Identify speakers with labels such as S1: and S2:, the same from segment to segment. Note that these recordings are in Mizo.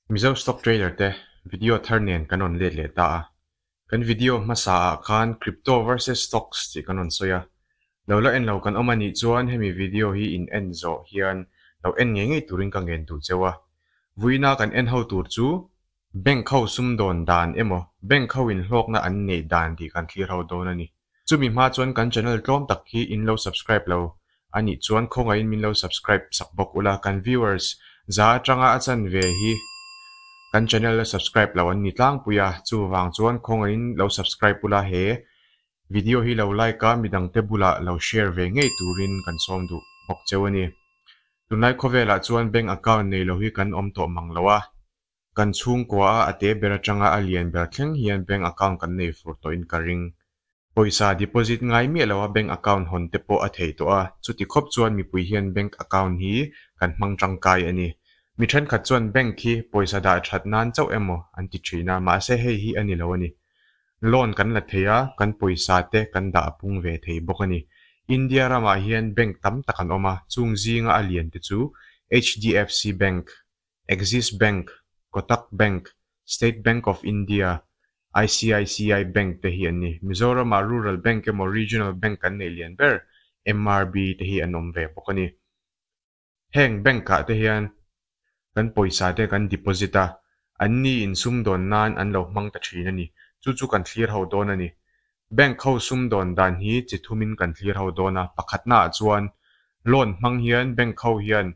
S1: Mizo Stock Trader te video thar nen kan rawn let leh ta a. Kan video hmasa ah khan Crypto versus Stocks tih kan rawn sawi a. Lo la en lo kan awm a nih chuan hemi video hi in en zawh hian lo en ngei ngei turin ka ngen duh cheu a. Vuina kan en ho tur chu Bank ho sumdawn dan emaw Bank ho in hlawkna an neih dan tih kan thlir ho dawn a ni. Chumi hma chuan kan channel tlawm tak hi in lo subscribe lo a nih chuan khawngaihin min lo subscribe sak bawk ula, kan viewers za atanga a chan ve hi kan channel la subscribe lo an ni tlangpui a, chuvang chuan khawngaihin lo subscribe ula he video hi lo like a midangte bulah lo share ve ngei turin kan sawm duh bawk cheu a ni. Tunlai khawvelah chuan bank account nei lo hi kan awm tawh mang lo a, Kan chhungkua a a te ber atanga a lian ber thleng hian bank account kan nei fur tawhin ka ring. Pawisa deposit ngai miah loa bank account hawn te pawh a thei tawh a, chuti khawp chuan mipui hian bank account hi kan hmang tangkai a ni. Mi thenkhat chuan bank hi pawisa dah that nan chauh emaw an ti thin a, mahse hei hi a ni lo a ni. Loan kan la thei a, kan pawisa te kan dah pung ve thei bawk a ni. India ramah hian bank tam tak an awm a, chung zinga a lian te chu HDFC Bank, Axis Bank, Kotak Bank, State Bank of India, ICICI Bank te hi an ni. Mizoramah Rural Bank emaw Regional Bank kan neih lian ber MRB te hi an awm ve bawk a ni. Heng bank ah te hian kan pawisa te kan deposit a, an ni in sumdawn nan an lo hmang ta thin a ni. Chu chu kan thlir ho dawn a ni. Bank ho sumdawn dan hi chi thumin kan thlir ho dawn a, pakhatna ah chuan loan hmang hian bank ho hian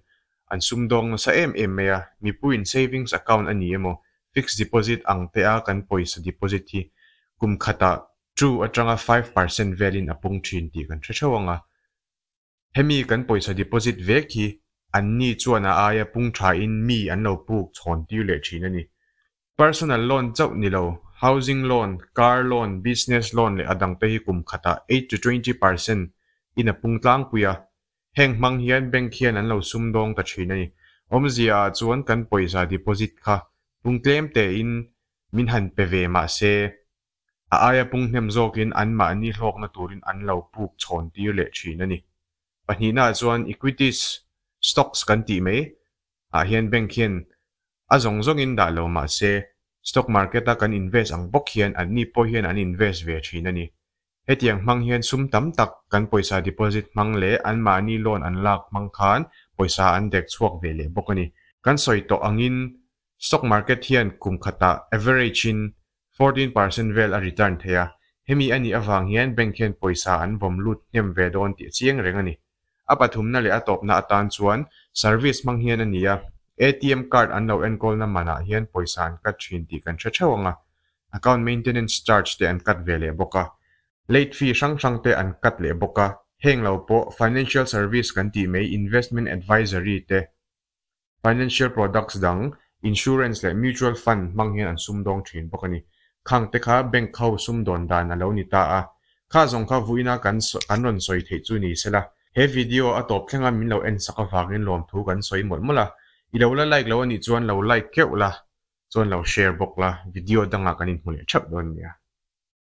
S1: An sumdawng nasa em em mai a, mipuiin savings account a ni emaw, fixed deposit ang te a kan pawisa deposit hi kum khatah two atanga 5% velin a pung thin tih kan hre theuh ang a. Hemi kan pawisa deposit vek hi anni chuan a aia pung thain mi an lo puk chhawn tir leh thin a ni. Personal loan chauh ni lo, housing loan, car loan, business loan leh a dangte hi kum khatah 8 to 20% in a pung tlangpui a, Heng hmang hian bank hian an lo sumdawng ta thin a ni. Awmzia ah chuan kan pawisa deposit kha pung tlem tein min han pe ve mah se, a aia pung hnem zawkin anmahni hlawkna turin an lo puk chhawn tir leh thin a ni. Pahnihna ah chuan equities, stocks kan tih mai ah hian bank hian a zawng zawngin dah lo mah se, stock market a kan invest ang bawk hian anni pawh hian an invest ve thin a ni. Hetiang hmang hian sum tam tak kan pawisa deposit hmang leh anmahni loan an lak hmang khan pawisa an dek chhuak ve leh bawk a ni. Kan sawi tawh angin stock market hian kum khatah average in 14% vel a return thei a, hemi a nih avang hian bank hian pawisa an vawm lut hnem ve dawn tih a chiang reng a ni. A pathumna leh a tawpna atan chuan service hmang hian a ni a, ATM card an lo enkawlna manah hian pawisa an cut thin tih kan hre theuh ang a, Account maintenance charge te an cut ve leh bawk a, late fee hrang hrang te an cut leh bawk a, heng lo pawh financial service kan tih mai investment advisory te, financial products dang, insurance leh mutual fund hmang hian an sumdawng thin bawk a ni. Khang te kha bank ho sumdawn dan a lo ni ta a, kha zawng kha vuina kan kan rawn sawi theih chu ni sela. He video a tawp thlenga min lo en sak avangin lawmthu kan sawi mawlh mawlh a, i lo la like lo a nih chuan lo like keuh la. Chuan lo share bawk la, video dangah kan inhmu leh theuh dawn nia.